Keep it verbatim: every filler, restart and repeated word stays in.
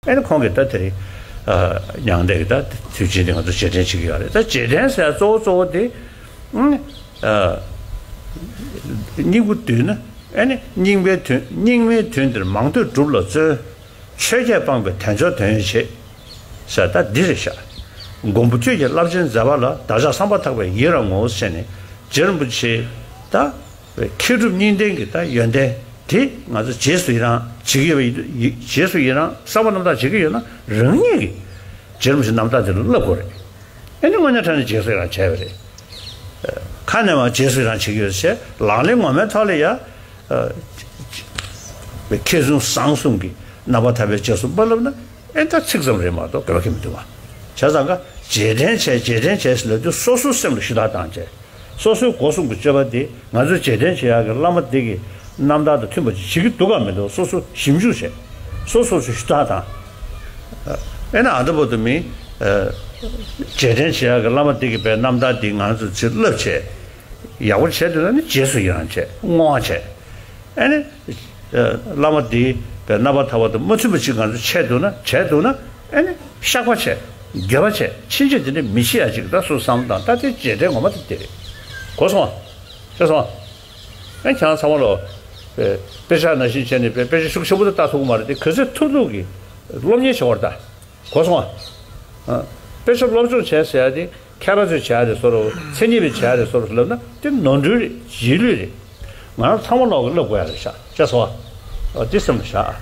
ཨེ་ནི་ཁོང་གིས་ད་དེ་རིང་ཨ་མྱང་འདས་ཀྱི་ད་དུས་ཆེན་དེ་ང་ཚོ་རྗེས་དྲན་བྱེད་ཀྱི་ཡོད་རེད། ད་རྗེས་དྲན་ཟེར་གཙོ་བོ་གཙོ་བོ་དེ་ཨ་སྙིང་པོ་བསྡུས་ན། ཨེ་ནི་སྙིང་པའི་དོན། སྙིང་མའི་དོན་འདིར་མང་ཐོས་སྒྲུབ་ལ་བརྩོན། ཆོས་བརྒྱད་སྤངས་པས་དལ་འབྱོར་དོན་ཡོད་བྱེད། ཟེར་ད་འདི་རེད་ཤག། མགོན་པོ་ཁྱོད་ཀྱི་རླབས་ཆེན་མཛད་པ་ལ། བདག་ཅག་བསམ་པ་ཐག་པས་ཡི་རང་ངོ་། ཟེར་ནས་རྗེ་རིན་པོ་ཆེ་ད་མཁས་གྲུབ་གཉིས་ལྡན་གྱི་ད་ཡོན་ཏན་དེ་ང་ཚོ་རྗེས་སུ་ཡི་རང་བྱེད་ཀྱི་ཡོད་པ་ཡིན། རྗེས་སུ་ཡི་རང་བསམ་པ་རྣམ་དག་བྱེད་ཀྱི་ཡོད་ན། རང་ཉིད་ཀྱིས་རྗེ་རིན་པོ་ཆེ་རྣམ་དག་དེ་ལ་བསླབ་དགོས་རེད། ཨེ་ནི་དངོས་གནས་དྲང་གནས་རྗེས་སུ་ཡི་རང་བྱས་པ་རེད། ཁ་ནས་མར་རྗེས་སུ་ཡི་རང་བྱེད་ཀྱི་ཡོད་ཟེར། ལག་ལེན་ངོ་མའི་ཐོག་ལ་ཡ། ཨ་མཁས་བཙུན་བཟང་གསུམ་གྱི་རྣམ་པར་ཐར་པའི་རྗེས་སུ་མ་བསླབ་ན། ཨེ་ད་ཚིག་ཙམ་རེད་མ་གཏོགས་དགོས་པ་གང་ཡང་མི་འདུག་བ། བྱས་ཙང་ཀ་རྗེས་དྲན་བྱས། རྗེས་དྲན་བྱས་ཟེར་ལབ་དུས་སོ་སོའི་སེམས་ལ་ཞུ་དག་བཏང་བྱས། སོ་སོའི་སྒོ་གསུམ་གྱི་སྤྱོད་པ་འདི་ང་ཚོས་རྗེས་དྲན་བྱེད་ཡག་གི་བླ་མ་འདི་གི་རྣམ་ཐར་དང་མཐུན་པ་ཅིག་བྱེད་ཀྱི་འདུག་གམ་མི་འདུག། སོ་སོ་ཞིབ་འཇུག་བྱས། སོ་སོ་སོ་ཞུ་དག་བཏང་། ཨེ་ན་ཨ་ད་བར་དུ་མི་ཨ་རྗེས་དྲན་བྱེད་ཡག་གི་བླ་མ་འདི་གི་པའི་རྣམ་ཐར་འདི་ང་ཚོས་ཚིག་བསླབ་བྱས། ཡག་པོ་བྱས་འདུག་ན་ནི་རྗེས་སུ་ཡི་རང་བྱས། བསྔོ་བ་བྱས། ཨེ་ནི་ཨ་བླ་མ་འདིའི་པའི་རྣམ་པར་ཐར་པ་དང་མ་མཐུན་པ་ཅིག་ང་ཚོས་བྱས་འདུག་ན། བྱས་འདུག་ན། ཨེ་ནི་བཤགས་པ་བྱས། འགྱོད་པ་བྱས། ཕྱིན་ཆད་དེ་འདྲ་མི་བྱེད་ཡ་ཅིག་ད་སོ་བསམ་བློ་བཏང་། ད་དེ་རྗེས་དྲན་ངོ་མ་དེ་དེ་རེད། གོ་སོང་ཨ། ཤེས་སོང་ཨ། ཨེ་ཁྱེད་རང་ཚང་མ་ལོ། ཨེ་དཔེ་ཆ་ནང་བཞིན་བྱས་ནས་དཔེ་དཔེ་ཆ་ཤུགས་ཆེན་པོ་དེ་ལྟ་ཐུབ་ཀྱི་མ་རེད་དེ། ག་ཚོད་ཐུབ་ཐུབ་ཀྱིས་སློབ་གཉེར་བྱེད་པར་ལྟ། གོ་སོང་ཨ། ཨ་དཔེ་ཆ་སློབ་སྦྱོང་བྱས་ཟེར་ཡ་དེ་མཁས་པ་ཚོས་བྱས་རེད་བཟོ་འདྲ། མཚན་ཉིད་པས་བྱས་རེད་བཟོ་འདྲ་ལབ་ན་དེ་ནོར་འཁྲུལ་རེད། རྗེས་ལུས་རེད། ང་རང་ཚང་མ་ལོག་གི་བསླབ་དགོས་ཡ་རེད་ཤག། ཤེས་སོང་ཨ། ཨ་དེ་སེམས་ལ་བཞག་ཨ།